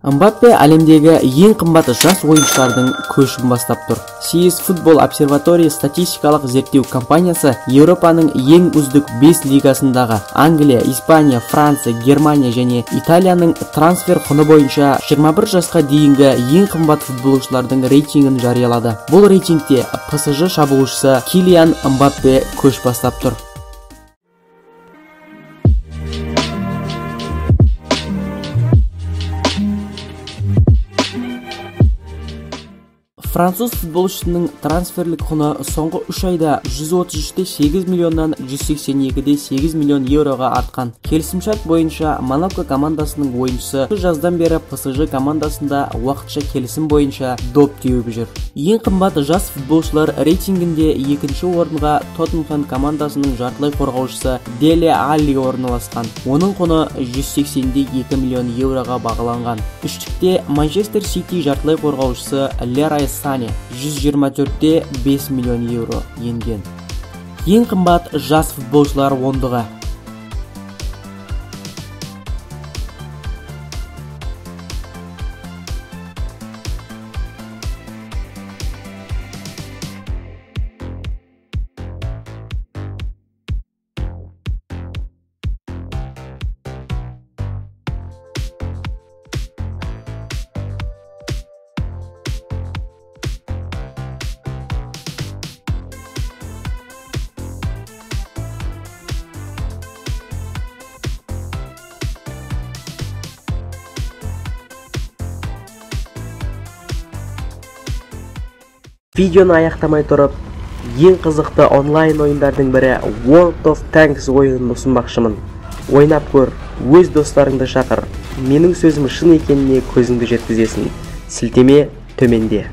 Мбаппе әлемдегі ең қымбат жас ойыншылардың көшін бастап тұр. CS Football Observatory статистикалық зерттеу компаниясы Еуропаның ең үздік 5 лигасындағы Англия, Испания, Франция, Германия және Италияның трансфер құны бойынша 21 жасқа дейінгі ең қымбат футболшылардың рейтингін жариялады. Бұл рейтингте ПСЖ шабуылшысы Килиан Мбаппе көш бастап тұр. Француз футболшысының трансферлік құны соңғы 3 айда 133,8 миллионнан 182,8 миллион еуроға артқан. Келісімшарт бойынша Монако командасының ойыншысы жаздан бері ПСЖ командасында уақытша келісім бойынша доп теуіп жүр. Ең қымбат жас футболшылар рейтингінде екінші орынға Тоттенхэм командасының жартылай қорғаушысы Деле Алли орналасқан. Оның құны 182 миллион еуроға бағаланған. Үштікте Манчестер Сити жартылай қорғаушысы Лерой Сане 124,5 миллион еуро енген. Ең қымбат жас футболшылар ондығы. Видеоны аяқтамай тұрып, ең қызықты онлайн ойындардың бірі World of Tanks ойынын ұсынбақшымын. Ойнап көр, өз достарыңды шақыр. Менің сөзім шын екеніне көзіңді жеткізесің. Сілтеме төменде.